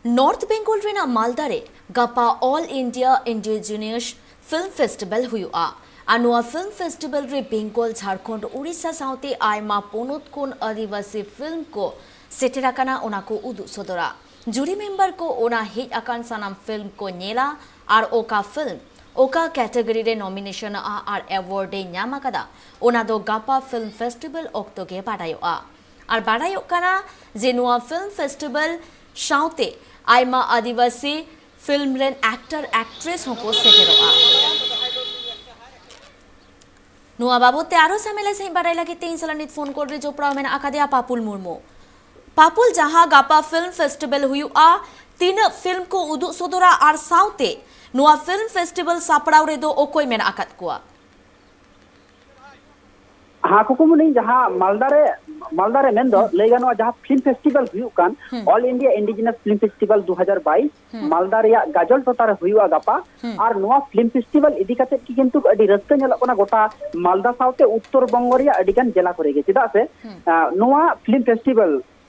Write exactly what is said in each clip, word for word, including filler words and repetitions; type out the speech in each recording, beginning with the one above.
North Bengal ᱨᱮᱱᱟᱜ ᱢᱟᱞᱫᱟ ᱨᱮ ᱜᱟᱯᱟ All India Indigenous Film Festival ᱦᱩᱭᱩᱜᱼᱟ᱾ ᱟᱨ ᱱᱚᱣᱟ ᱯᱷᱤᱞᱢ ᱯᱷᱮᱥᱴᱤᱵᱷᱟᱞ ᱨᱮ ᱵᱮᱝᱜᱚᱞ, ᱡᱷᱟᱲᱠᱷᱚᱸᱰ, ᱩᱲᱤᱥᱥᱟ ᱥᱟᱶᱛᱮ ᱟᱭᱢᱟ ᱯᱚᱱᱚᱛ ᱠᱷᱚᱱ ᱟᱹᱫᱤᱵᱟᱹᱥᱤ ᱯᱷᱤᱞᱢ ᱠᱚ ᱥᱮᱴᱮᱨ ᱟᱠᱟᱱᱟ, ᱚᱱᱟ ᱠᱚ ᱩᱫᱩᱜ ᱥᱚᱫᱚᱨᱟ᱾ ᱡᱩᱨᱤ ᱢᱮᱢᱵᱟᱨ ᱠᱚ ᱚᱱᱟ ᱦᱮᱡ ᱟᱠᱟᱱ ᱥᱟᱱᱟᱢ ᱯᱷᱤᱞᱢ ᱠᱚ ᱧᱮᱞᱟ ᱟᱨ ᱚᱠᱟ ᱯᱷᱤᱞᱢ ᱚᱠᱟ ᱠᱮᱴᱟᱜᱚᱨᱤ ᱨᱮ ᱱᱚᱢᱤᱱᱮᱥᱚᱱᱚᱜᱼᱟ ᱟᱨ ᱮᱣᱟᱨᱰ ᱮ ᱧᱟᱢ ᱟᱠᱟᱫᱟ, ᱚᱱᱟ ᱫᱚ ᱜᱟᱯᱟ ᱯᱷᱤᱞᱢ ᱯᱷᱮᱥᱴᱤᱵᱷᱟᱞ ᱚᱠᱛᱚ ᱜᱮ ᱵᱟᱰᱟᱭᱚᱜᱼᱟ᱾ ᱟᱨ ᱵᱟᱰᱟᱭᱚᱜ ᱠᱟᱱᱟ ᱡᱮ ᱱᱚᱣᱟ ᱯᱷᱤᱞᱢ ᱯᱷᱮᱥᱴᱤᱵᱷᱟᱞ ᱥᱟᱶᱛᱮ ᱟᱭᱢᱟ ᱟᱹᱫᱤᱵᱟᱹᱥᱤ ᱯᱷᱤᱞᱢ ᱨᱮᱱ ᱮᱠᱴᱚᱨ ᱮᱠᱴᱨᱮᱥ ᱦᱚᱸᱠᱚ ᱥᱮᱴᱮᱨᱚᱜᱼᱟ᱾ ᱱᱚᱣᱟ ᱵᱟᱵᱚᱛ ᱛᱮ ᱟᱨᱚ ᱥᱟᱢᱮᱞᱟ ᱥᱟᱺᱦᱤᱡ ᱵᱟᱰᱟᱭ ᱞᱟᱹᱜᱤᱫ ᱛᱮ ᱤᱧ ᱥᱟᱞᱟᱜ ᱱᱤᱛ ᱯᱷᱳᱱ ᱠᱚᱞ ᱨᱮ ᱡᱚᱯᱲᱟᱣ ᱢᱮᱱᱟᱜ ᱟᱠᱟᱫᱮᱭᱟ ᱯᱟᱯᱩᱞ ᱢᱩᱨᱢᱩ᱾ ᱯᱟᱯᱩᱞ, ᱡᱟᱦᱟᱸ ᱜᱟᱯᱟ ᱯᱷᱤᱞᱢ ᱯᱷᱮᱥᱴᱤᱵᱷᱟᱞ ᱦᱩᱭᱩᱜᱼᱟ, ᱛᱤᱱᱟᱹᱜ ᱯᱷᱤᱞᱢ ᱠᱚ ᱩᱫᱩᱜ ᱥᱚᱫᱚᱨᱟ ᱟᱨ ᱥᱟᱶᱛᱮ ᱱᱚᱣᱟ ᱯᱷᱤᱞᱢ ᱯᱷᱮᱥᱴᱤᱵᱷᱟᱞ ᱥᱟᱯᱲᱟᱣ ᱨᱮᱫᱚ ᱚᱠᱚᱭ ᱢᱮᱱᱟᱜ ᱟᱠᱟᱫ ᱠᱚᱣᱟ? ᱦᱮᱸ ᱠᱩᱠᱢᱩᱱᱤ, ᱡᱟᱦᱟᱸ ᱢᱟᱞᱫᱟ ᱨᱮ, ᱢᱟᱞᱫᱟ ᱨᱮ ᱢᱮᱱᱫᱚ ᱞᱟᱹᱭ ᱜᱟᱱᱚᱜᱼᱟ, ᱡᱟᱦᱟᱸ ᱯᱷᱤᱞᱢ ᱯᱷᱮᱥᱴᱤᱵᱷᱟᱞ ᱦᱩᱭᱩᱜ ᱠᱟᱱ, all India indigenous film festival ᱫᱩ ᱦᱟᱡᱟᱨ ᱵᱟᱭᱤᱥ ᱢᱟᱞᱫᱟ ᱨᱮᱭᱟᱜ ᱜᱟᱡᱚᱞ ᱴᱚᱴᱷᱟ ᱨᱮ ᱦᱩᱭᱩᱜᱼᱟ ᱜᱟᱯᱟ᱾ ᱟᱨ ᱱᱚᱣᱟ ᱯᱷᱤᱞᱢ ᱯᱷᱮᱥᱴᱤᱵᱷᱟᱞ ᱤᱫᱤ ᱠᱟᱛᱮ ᱜᱮ ᱠᱤᱱᱛᱩ ᱟᱹᱰᱤ ᱨᱟᱹᱥᱠᱟᱹ ᱧᱮᱞᱚᱜ ᱠᱟᱱᱟ ᱜᱚᱴᱟ ᱢᱟᱞᱫᱟ ᱥᱟᱶᱛᱮ ᱩᱛᱛᱚᱨ ᱵᱚᱝᱜᱚ ᱨᱮᱭᱟᱜ ᱟᱹᱰᱤ ᱜᱟᱱ ᱡᱮᱞᱟ ᱠᱚᱨᱮ ᱜᱮ, ᱪᱮᱫᱟᱜ ᱥᱮ ᱟᱸ, ᱱᱚᱣᱟ film festival,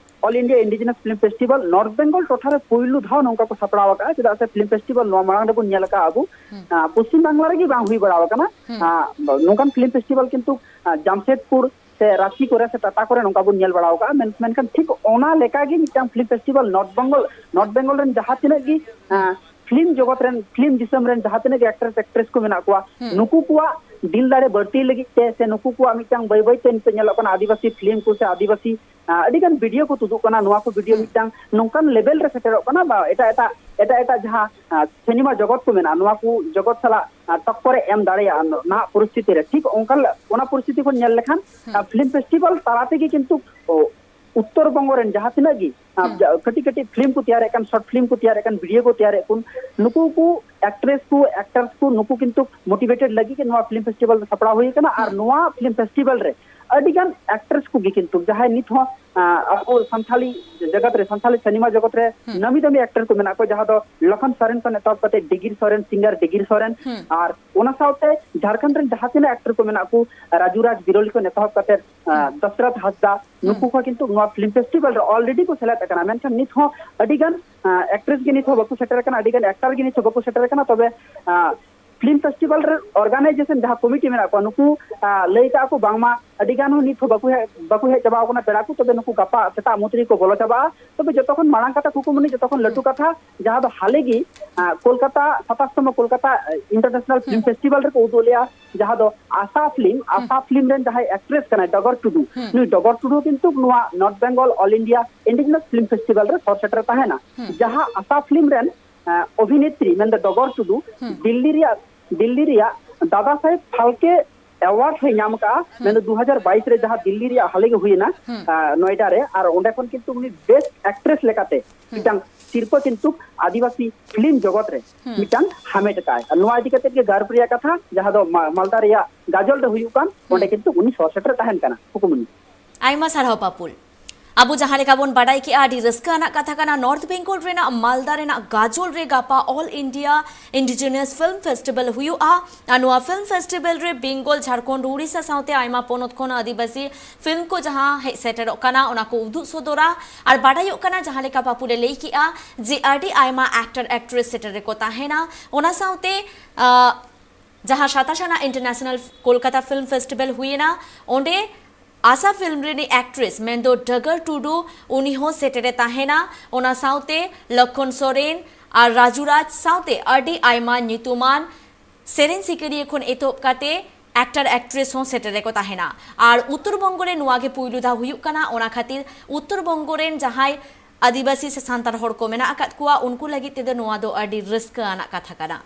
all India indigenous film festival north Bengal ᱴᱚᱴᱷᱟ ᱨᱮ ᱯᱩᱭᱞᱩ ᱫᱷᱟᱣ ᱱᱚᱝᱠᱟ ᱠᱚ ᱥᱟᱯᱲᱟᱣ ᱟᱠᱟᱫᱼᱟ, ᱪᱮᱫᱟᱜ ᱥᱮ ᱯᱷᱤᱞᱢ ᱯᱷᱮᱥᱴᱤᱵᱷᱟᱞ ᱱᱚᱣᱟ ᱢᱟᱲᱟᱝ ᱨᱮᱵᱚᱱ ᱧᱮᱞ ᱟᱠᱟᱫᱼᱟ ᱟᱵᱚ, ᱟᱸ, ᱯᱚᱥᱪᱤᱢ ᱵᱟᱝᱞᱟ ᱨᱮᱜᱮ ᱵᱟᱝ ᱦᱩᱭ ᱵᱟᱲᱟᱣ ᱟᱠᱟᱱᱟ᱾ ᱟᱸ, ᱱᱚᱝᱠᱟᱱ ᱯᱷᱤᱞᱢ ᱯᱷᱮᱥᱴᱤᱵᱷᱟᱞ ᱠᱤᱱᱛᱩ, ᱟᱸ, ᱡᱟᱢᱥᱮᱫᱽᱯᱩᱨ ᱥᱮ ᱨᱟᱸᱪᱤ ᱠᱚᱨᱮ ᱥᱮ ᱴᱟᱴᱟ ᱠᱚᱨᱮ ᱱᱚᱝᱠᱟ ᱵᱚᱱ ᱧᱮᱞ ᱵᱟᱲᱟᱣ ᱟᱠᱟᱫᱼᱟ᱾ ᱢᱮᱱ-, ᱢᱮᱱᱠᱷᱟᱱ ᱴᱷᱤᱠ ᱚᱱᱟ ᱞᱮᱠᱟᱜᱮ ᱢᱤᱫᱴᱟᱝ film festival north Bengal, north Bengal ᱨᱮᱱ ᱡᱟᱦᱟᱸ ᱛᱤᱱᱟᱹᱜ ᱜᱮ, ᱟᱸ, ᱯᱷᱤᱞᱢ ᱡᱚᱜᱚᱛ ᱨᱮᱱ, ᱯᱷᱤᱞᱢ ᱫᱤᱥᱚᱢ ᱨᱮᱱ ᱡᱟᱦᱟᱸ ᱛᱤᱱᱟᱹᱜ ᱜᱮ ᱮᱠᱴᱨᱮᱥ ᱮᱠᱴᱨᱮᱥ ᱠᱚ ᱢᱮᱱᱟᱜ ᱠᱚᱣᱟ, ᱱᱩᱠᱩ ᱠᱚᱣᱟᱜ ᱫᱤᱞ ᱫᱟᱲᱮ ᱵᱟᱹᱲᱛᱤ ᱞᱟᱹᱜᱤᱫ ᱛᱮ ᱥᱮ ᱱᱩᱠᱩ ᱠᱚᱣᱟᱜ ᱢᱤᱫᱴᱟᱝ ᱵᱟᱹᱭ ᱵᱟᱹᱭ ᱛᱮ ᱱᱤᱛᱚᱜ ᱧᱮᱞᱚᱜ ᱠᱟᱱᱟ ᱟᱹᱫᱤᱵᱟᱹᱥᱤ ᱯᱷᱤᱞᱢ ᱠᱚ ᱥᱮ ᱟᱹᱫᱤᱵᱟᱹᱥᱤ, ᱟᱸ, ᱟᱹᱰᱤ ᱜᱟᱱ ᱵᱷᱤᱰᱤᱭᱳ ᱠᱚ ᱛᱩᱫᱩᱜ ᱠᱟᱱᱟ, ᱱᱚᱣᱟ ᱠᱚ ᱵᱷᱤᱰᱤᱭᱳ ᱢᱤᱫᱴᱟᱝ ᱱᱚᱝᱠᱟᱱ ᱞᱮᱵᱮᱞ ᱨᱮ ᱥᱮᱴᱮᱨᱚᱜ ᱠᱟᱱᱟ ᱵᱟ ᱮᱴᱟᱜ ᱮᱴᱟᱜ, ᱮᱴᱟᱜ ᱮᱴᱟᱜ ᱡᱟᱦᱟᱸ, ᱟᱸ, ᱥᱤᱱᱮᱢᱟ ᱡᱚᱜᱚᱛ ᱠᱚ ᱢᱮᱱᱟᱜᱼᱟ, ᱱᱚᱣᱟ ᱠᱚ ᱡᱚᱜᱚᱛ ᱥᱟᱞᱟᱜ, ᱟᱸ, ᱴᱚᱠᱠᱚᱨᱮ ᱮᱢ ᱫᱟᱲᱮᱭᱟᱜᱼᱟ ᱱᱟᱦᱟᱜ ᱯᱚᱨᱤᱥᱛᱷᱤᱛᱤ ᱨᱮ᱾ ᱴᱷᱤᱠ ᱚᱱᱠᱟ ᱞᱮ-, ᱚᱱᱟ ᱯᱚᱨᱤᱥᱛᱷᱤᱛᱤ ᱠᱷᱚᱱ ᱧᱮᱞ ᱞᱮᱠᱷᱟᱱ, ᱟᱸ, ᱯᱷᱤᱞᱢ ᱯᱷᱮᱥᱴᱤᱵᱷᱟᱞ ᱛᱟᱞᱟ ᱛᱮᱜᱮ ᱠᱤᱱᱛᱩ, ᱳ, ᱩᱛᱛᱚᱨ ᱵᱚᱝᱜᱚ ᱨᱮᱱ ᱡᱟᱦᱟᱸ ᱛᱤᱱᱟᱹᱜ ᱜᱮ, ᱟᱸ, ᱡᱟ-, ᱠᱟᱹᱴᱤᱡ ᱠᱟᱹᱴᱤᱡ ᱯᱷᱤᱞᱢ ᱠᱚ ᱛᱮᱭᱟᱨᱮᱫ ᱠᱟᱱ, ᱥᱚᱨᱴ ᱯᱷᱤᱞᱢ ᱠᱚ ᱛᱮᱭᱟᱨᱮᱫ ᱠᱟᱱ, ᱵᱷᱤᱰᱤᱭᱳ ᱠᱚ ᱛᱮᱭᱟᱨᱮᱫ ᱠᱚ, ᱱᱩᱠᱩ ᱠᱚ ᱮᱠᱴᱨᱮᱥ ᱠᱚ, ᱮᱠᱴᱟᱨᱥ ᱠᱚ, ᱱᱩᱠᱩ ᱠᱤᱱᱛᱩ ᱢᱳᱴᱤᱵᱷᱮᱴᱮᱰ ᱞᱟᱹᱜᱤᱫ ᱜᱮ ᱱᱚᱣᱟ ᱯᱷᱤᱞᱢ ᱯᱷᱮᱥᱴᱤᱵᱷᱟᱞ ᱫᱚ ᱥᱟᱯᱲᱟᱣ ᱦᱩᱭ ᱟᱠᱟᱱᱟ᱾ ᱟᱨ ᱱᱚᱣᱟ ᱯᱷᱤᱞᱢ ᱯᱷᱮᱥᱴᱤᱵᱷᱟᱞ ᱨᱮ ᱟᱹᱰᱤ ᱜᱟᱱ ᱮᱠᱴᱨᱮᱥ ᱠᱚᱜᱮ ᱠᱤᱱᱛᱩ ᱡᱟᱦᱟᱸᱭ ᱱᱤᱛ ᱦᱚᱸ, ᱟᱸ, ᱟᱵᱚ ᱥᱟᱱᱛᱟᱞᱤ ᱡᱟᱜᱟᱛ ᱨᱮ, ᱥᱟᱱᱛᱟᱞᱤ ᱥᱤᱱᱮᱢᱟ ᱡᱚᱜᱚᱛ ᱨᱮ ᱦᱩᱸ᱾ ᱱᱟᱢᱤ ᱫᱟᱢᱤ ᱮᱠᱴᱚᱨ ᱠᱚ ᱢᱮᱱᱟᱜ ᱠᱚᱣᱟ, ᱡᱟᱦᱟᱸ ᱫᱚ ᱞᱚᱠᱷᱚᱱ ᱥᱚᱨᱮᱱ ᱠᱷᱚᱱ ᱮᱛᱚᱦᱚᱵ ᱠᱟᱛᱮ ᱰᱤᱜᱤᱨ ᱥᱚᱨᱮᱱ, ᱥᱤᱝᱜᱟᱨ ᱰᱤᱜᱤᱨ ᱥᱚᱨᱮᱱ, ᱦᱩᱸ᱾ ᱟᱨ ᱚᱱᱟ ᱥᱟᱶᱛᱮ ᱡᱷᱟᱲᱠᱷᱚᱸᱰ ᱨᱮᱱ ᱡᱟᱦᱟᱸ ᱛᱤᱱᱟᱹᱜ ᱮᱠᱴᱚᱨ ᱠᱚ ᱢᱮᱱᱟᱜ ᱠᱚ, ᱨᱟᱡᱩ ᱨᱟᱡᱽ ᱵᱤᱨᱚᱞᱤ ᱠᱷᱚᱱ ᱮᱛᱚᱦᱚᱵ ᱠᱟᱛᱮ, ᱟᱸ, ᱦᱩᱸ᱾ ᱫᱚᱥᱨᱚᱛᱷ ᱦᱟᱸᱥᱫᱟ, ᱦᱩᱸ᱾ ᱱᱩᱠᱩ ᱠᱚ ᱠᱤᱱᱛᱩ ᱱᱚᱣᱟ ᱯᱷᱤᱞᱢ ᱯᱷᱮᱥᱴᱤᱵᱷᱟᱞ ᱨᱮ ᱚᱞᱨᱮᱰᱤ ᱠᱚ ᱥᱮᱞᱮᱫ ᱟᱠᱟᱱᱟ, ᱢᱮᱱᱠᱷᱟᱱ ᱱᱤᱛ ᱦᱚᱸ ᱟᱹᱰᱤ ᱜᱟᱱ, ᱟᱸ, ᱮᱠᱴᱨᱮᱥ ᱜᱮ ᱱᱤᱛ ᱦᱚᱸ ᱵᱟᱠᱚ ᱥᱮᱴᱮᱨ ᱟᱠᱟᱱᱟ, ᱟᱹᱰᱤ ᱜᱟᱱ ᱮᱠᱴᱟᱨ ᱜᱮ ᱱᱤᱛ ᱦᱚᱸ ᱵᱟᱠᱚ ᱥᱮᱴᱮᱨ ᱟᱠᱟᱱᱟ᱾ ᱛᱚᱵᱮ, ᱟᱸ, ᱯᱷᱤᱞᱢ ᱯᱷᱮᱥᱴᱤᱵᱷᱟᱞ ᱨᱮ ᱚᱨᱜᱟᱱᱟᱭᱡᱮᱥᱚᱱ ᱡᱟᱦᱟᱸ ᱠᱚᱢᱤᱴᱤ ᱢᱮᱱᱟᱜ ᱠᱚᱣᱟ, ᱱᱩᱠᱩ, ᱟᱸ, ᱞᱟᱹᱭ ᱠᱟᱜᱼᱟ ᱠᱚ ᱵᱟᱝᱢᱟ ᱟᱹᱰᱤ ᱜᱟᱱ ᱦᱚᱸ ᱱᱤᱛ ᱦᱚᱸ ᱵᱟᱠᱚ ᱦᱮᱡ, ᱵᱟᱠᱚ ᱦᱮᱡ ᱪᱟᱵᱟ ᱟᱠᱟᱱᱟ ᱯᱮᱲᱟ ᱠᱚ, ᱛᱚᱵᱮ ᱱᱩᱠᱩ ᱜᱟᱯᱟ ᱥᱮᱛᱟᱜ ᱢᱩᱫᱽ ᱨᱮᱜᱮ ᱠᱚ ᱵᱚᱞᱚ ᱪᱟᱵᱟᱜᱼᱟ᱾ ᱛᱚᱵᱮ ᱡᱚᱛᱚ ᱠᱷᱚᱱ ᱢᱟᱲᱟᱝ ᱠᱟᱛᱷᱟ ᱠᱩᱠᱢᱩᱱᱤ, ᱡᱚᱛᱚ ᱠᱷᱚᱱ ᱞᱟᱹᱴᱩ ᱦᱩᱸ᱾ ᱠᱟᱛᱷᱟ, ᱡᱟᱦᱟᱸ ᱫᱚ ᱦᱟᱞᱮ ᱜᱮ, ᱟᱸ, ᱠᱳᱞᱠᱟᱛᱟ, ᱥᱟᱛᱟᱥ ᱛᱚᱢᱚ ᱠᱳᱞᱠᱟᱛᱟ, ᱟᱸ, ᱤᱱᱴᱟᱨᱱᱮᱥᱱᱟᱞ ᱯᱷᱤᱞᱢ ᱦᱩᱸ᱾ ᱯᱷᱮᱥᱴᱤᱵᱷᱟᱞ ᱨᱮᱠᱚ ᱩᱫᱩᱜ ᱞᱮᱜᱼᱟ, ᱡᱟᱦᱟᱸ ᱫᱚ ᱟᱥᱟ ᱯᱷᱤᱞᱢ, ᱦᱩᱸ᱾ ᱟᱥᱟ ᱯᱷᱤᱞᱢ ᱨᱮᱱ ᱡᱟᱦᱟᱸᱭ ᱮᱠᱴᱨᱮᱥ ᱠᱟᱱᱟᱭ ᱰᱚᱜᱚᱨ ᱴᱩᱰᱩ, ᱦᱩᱸ᱾ ᱱᱩᱭ ᱰᱚᱜᱚᱨ ᱴᱩᱰᱩ ᱠᱤᱱᱛᱩ ᱱᱚᱣᱟ north Bengal all India indigenous film festival ᱨᱮ ᱥᱚᱨ ᱥᱮᱴᱮᱨ ᱛᱟᱦᱮᱱᱟ᱾ ᱦᱩᱸ᱾ ᱡᱟᱦᱟᱸ ᱟᱥᱟ ᱯᱷᱤᱞᱢ ᱨᱮᱱ, ᱟᱸ, ᱚᱵᱷᱤᱱᱮᱛᱨᱤ ᱢᱮᱱᱫᱚ ᱰᱚᱜᱚᱨ ᱴᱩᱰᱩ ᱦᱩᱸ᱾ ᱫᱤᱞᱞᱤ ᱨᱮᱭᱟᱜ, ᱫᱤᱞᱞᱤ ᱨᱮᱭᱟᱜ ᱫᱟᱫᱟ ᱥᱟᱦᱮᱵᱽ ᱯᱷᱟᱞᱠᱮ ᱮᱣᱟᱨᱰ ᱦᱚᱸᱭ ᱧᱟᱢ ᱠᱟᱜᱼᱟ, ᱦᱩᱸ᱾ ᱢᱮᱱᱫᱚ ᱫᱩ ᱦᱟᱡᱟᱨ ᱵᱟᱭᱤᱥ ᱨᱮ ᱡᱟᱦᱟᱸ ᱫᱤᱞᱞᱤ ᱨᱮᱭᱟᱜ ᱦᱟᱞᱮ ᱜᱮ ᱦᱩᱭᱮᱱᱟ, ᱦᱩᱸ᱾ ᱟᱸ, ᱱᱚᱭᱰᱟ ᱨᱮ, ᱟᱨ ᱚᱸᱰᱮ ᱠᱷᱚᱱ ᱠᱤᱱᱛᱩ ᱩᱱᱤ ᱵᱮᱥᱴ ᱮᱠᱴᱨᱮᱥ ᱞᱮᱠᱟᱛᱮ ᱦᱩᱸ᱾ ᱢᱤᱫᱴᱟᱝ ᱥᱤᱨᱯᱟᱹ ᱠᱤᱱᱛᱩ ᱟᱹᱫᱤᱵᱟᱹᱥᱤ ᱯᱷᱤᱞᱢ ᱡᱚᱜᱚᱛ ᱨᱮ ᱦᱩᱸ᱾ ᱢᱤᱫᱴᱟᱝ ᱦᱟᱢᱮᱴ ᱟᱠᱟᱫᱼᱟᱭ᱾ ᱟᱨ ᱱᱚᱣᱟ ᱤᱫᱤ ᱠᱟᱛᱮ ᱜᱮ ᱜᱟᱨᱵ ᱨᱮᱭᱟᱜ ᱠᱟᱛᱷᱟ, ᱡᱟᱦᱟᱸ ᱫᱚ ᱢᱟ-, ᱢᱟᱞᱫᱟ ᱨᱮᱭᱟᱜ ᱜᱟᱡᱚᱞ ᱨᱮ ᱦᱩᱭᱩᱜ ᱠᱟᱱ, ᱚᱸᱰᱮ ᱦᱩᱸ᱾ ᱠᱤᱱᱛᱩ ᱩᱱᱤ ᱥᱚᱦᱚᱨ ᱥᱮᱴᱮᱨ ᱛᱟᱦᱮᱱ ᱠᱟᱱᱟ᱾ ᱠᱩᱠᱢᱩᱱᱤ᱾ ᱟᱭᱢᱟ ᱥᱟᱨᱦᱟᱣ ᱯᱟᱯᱩᱞ᱾ ᱟᱵᱚ ᱡᱟᱦᱟᱸ ᱞᱮᱠᱟ ᱵᱚᱱ ᱵᱟᱰᱟᱭ ᱠᱮᱜᱼᱟ, ᱟᱹᱰᱤ ᱨᱟᱹᱥᱠᱟᱹ ᱟᱱᱟᱜ ᱠᱟᱛᱷᱟ ᱠᱟᱱᱟ᱾ ᱱᱚᱨᱛᱷ ᱵᱮᱝᱜᱚᱞ ᱨᱮᱱᱟᱜ ᱢᱟᱞᱫᱟ ᱨᱮᱱᱟᱜ ᱜᱟᱡᱚᱞ ᱨᱮ ᱜᱟᱯᱟ all India indigenous film festival ᱦᱩᱭᱩᱜᱼᱟ᱾ ᱟᱨ ᱱᱚᱣᱟ ᱯᱷᱤᱞᱢ ᱯᱷᱮᱥᱴᱤᱵᱷᱟᱞ ᱨᱮ ᱵᱮᱝᱜᱚᱞ, ᱡᱷᱟᱲᱠᱷᱚᱸᱰ, ᱩᱲᱤᱥᱥᱟ ᱥᱟᱶᱛᱮ ᱟᱭᱢᱟ ᱯᱚᱱᱚᱛ ᱠᱷᱚᱱ ᱟᱹᱫᱤᱵᱟᱹᱥᱤ ᱯᱷᱤᱞᱢ ᱠᱚ ᱡᱟᱦᱟᱸ ᱦᱮᱡ ᱥᱮᱴᱮᱨᱚᱜ ᱠᱟᱱᱟ, ᱚᱱᱟ ᱠᱚ ᱩᱫᱩᱜ ᱥᱚᱫᱚᱨᱟ᱾ ᱟᱨ ᱵᱟᱰᱟᱭᱚᱜ ᱠᱟᱱᱟ, ᱡᱟᱦᱟᱸ ᱞᱮᱠᱟ ᱯᱟᱯᱩᱞᱮ ᱞᱟᱹᱭ ᱠᱮᱜᱼᱟ, ᱡᱮ ᱟᱹᱰᱤ ᱟᱭᱢᱟ ᱮᱠᱴᱚᱨ ᱮᱠᱴᱨᱮᱥ ᱥᱮᱴᱮᱨ ᱨᱮᱠᱚ ᱛᱟᱦᱮᱱᱟ᱾ ᱚᱱᱟ ᱥᱟᱶᱛᱮ, ᱟᱸ, ᱡᱟᱦᱟᱸ ᱥᱟᱛᱟᱥ ᱟᱱᱟᱜ ᱤᱱᱴᱟᱨᱱᱮᱥᱱᱟᱞ ᱠᱳᱞᱠᱟᱛᱟ ᱯᱷᱤᱞᱢ ᱯᱷᱮᱥᱴᱤᱵᱷᱟᱞ ᱦᱩᱭᱮᱱᱟ, ᱚᱸᱰᱮ ᱟᱥᱟ ᱯᱷᱤᱞᱢ ᱨᱤᱱᱤᱡ ᱮᱠᱴᱨᱮᱥ ᱢᱮᱱᱫᱚ ᱰᱚᱜᱚᱨ ᱴᱩᱰᱩ, ᱩᱱᱤ ᱦᱚᱸ ᱥᱮᱴᱮᱨᱮ ᱛᱟᱦᱮᱱᱟ᱾ ᱚᱱᱟ ᱥᱟᱶᱛᱮ ᱞᱚᱠᱠᱷᱚᱱ ᱥᱚᱨᱮᱱ ᱟᱨ ᱨᱟᱡᱩ ᱨᱟᱡᱽ ᱥᱟᱶᱛᱮ ᱟᱹᱰᱤ ᱟᱭᱢᱟ ᱧᱩᱛᱩᱢᱟᱱ ᱥᱮᱨᱮᱧ ᱥᱤᱠᱟᱹᱨᱤᱭᱟᱹ ᱠᱷᱚᱱ ᱮᱛᱚᱦᱚᱵ ᱠᱟᱛᱮ ᱮᱠᱴᱚᱨ ᱮᱠᱴᱨᱮᱥ ᱦᱚᱸ ᱥᱮᱴᱮᱨ ᱨᱮᱠᱚ ᱛᱟᱦᱮᱱᱟ᱾ ᱟᱨ ᱩᱛᱛᱚᱨ ᱵᱚᱝᱜᱚ ᱨᱮ ᱱᱚᱣᱟ ᱜᱮ ᱯᱩᱭᱞᱩ ᱫᱷᱟᱣ ᱦᱩᱭᱩᱜ ᱠᱟᱱᱟ, ᱚᱱᱟ ᱠᱷᱟᱹᱛᱤᱨ ᱩᱛᱛᱚᱨ ᱵᱚᱝᱜᱚ ᱨᱮᱱ ᱡᱟᱦᱟᱸᱭ ᱟᱹᱫᱤᱵᱟᱹᱥᱤ ᱥᱮ ᱥᱟᱱᱛᱟᱲ ᱦᱚᱲ ᱠᱚ ᱢᱮᱱᱟᱜ ᱟᱠᱟᱫ ᱠᱚᱣᱟ, ᱩᱱᱠᱩ ᱞᱟᱹᱜᱤᱫ ᱛᱮᱫᱚ ᱱᱚᱣᱟ ᱫᱚ ᱟᱹᱰᱤ ᱨᱟᱹᱥᱠᱟᱹ ᱟᱱᱟᱜ ᱠᱟᱛᱷᱟ ᱠᱟᱱᱟ᱾